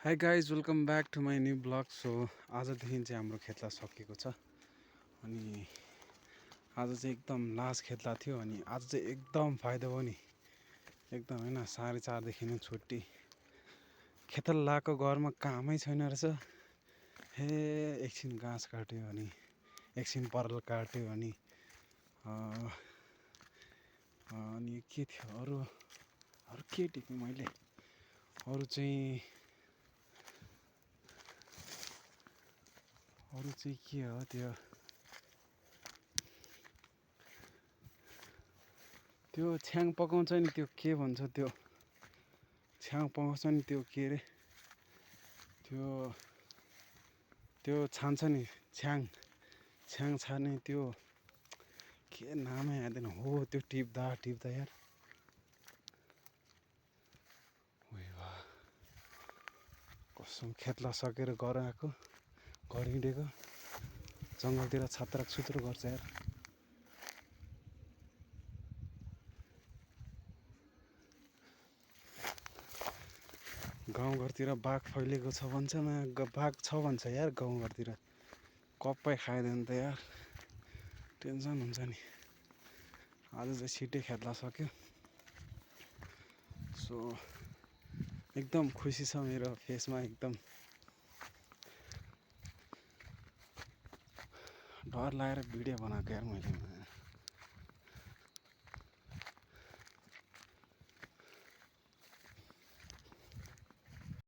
High guys welcome back to my new blog. So आजदेखि चाहिँ हाम्रो खेतला सकिएको छ अनि आज चाहिँ एकदम लास्ट खेतला थियो अनि आज चाहिँ एकदम फाइदा भयो नि एकदम होइन। 4:30 नै छुट्टी। खेतल लाएको घरमा कामै छैन रहेछ। हे एकछिन घाँस काट्यो अनि एकछिन परल काट्यो अनि अनि के थियो अरू के टिपेँ मैले अरू चाहिँ के हो त्यो छ्याङ पकाउँछ नि त्यो के भन्छ त्यो छ्याङ पकाउँछ नि त्यो के अरे त्यो छान्छ नि छ्याङ छाने त्यो के नामै आउँदैन हो त्यो टिप्दा यार कसम खेतला सकेर घर आएको घर हिँडेको जङ्गलतिर छात्र छुत्रो गर्छ यार। गाउँघरतिर बाघ फैलिएको छ भन्छ बाघ छ भन्छ यार गाउँघरतिर। कप्पै खाइदियो त यार टेन्सन हुन्छ नि। आज चाहिँ छिट्टै खेद्ला सक्यो। सो एकदम खुसी छ मेरो फेसमा। एकदम डर लागेर भिडियो बनाएको यार मैले।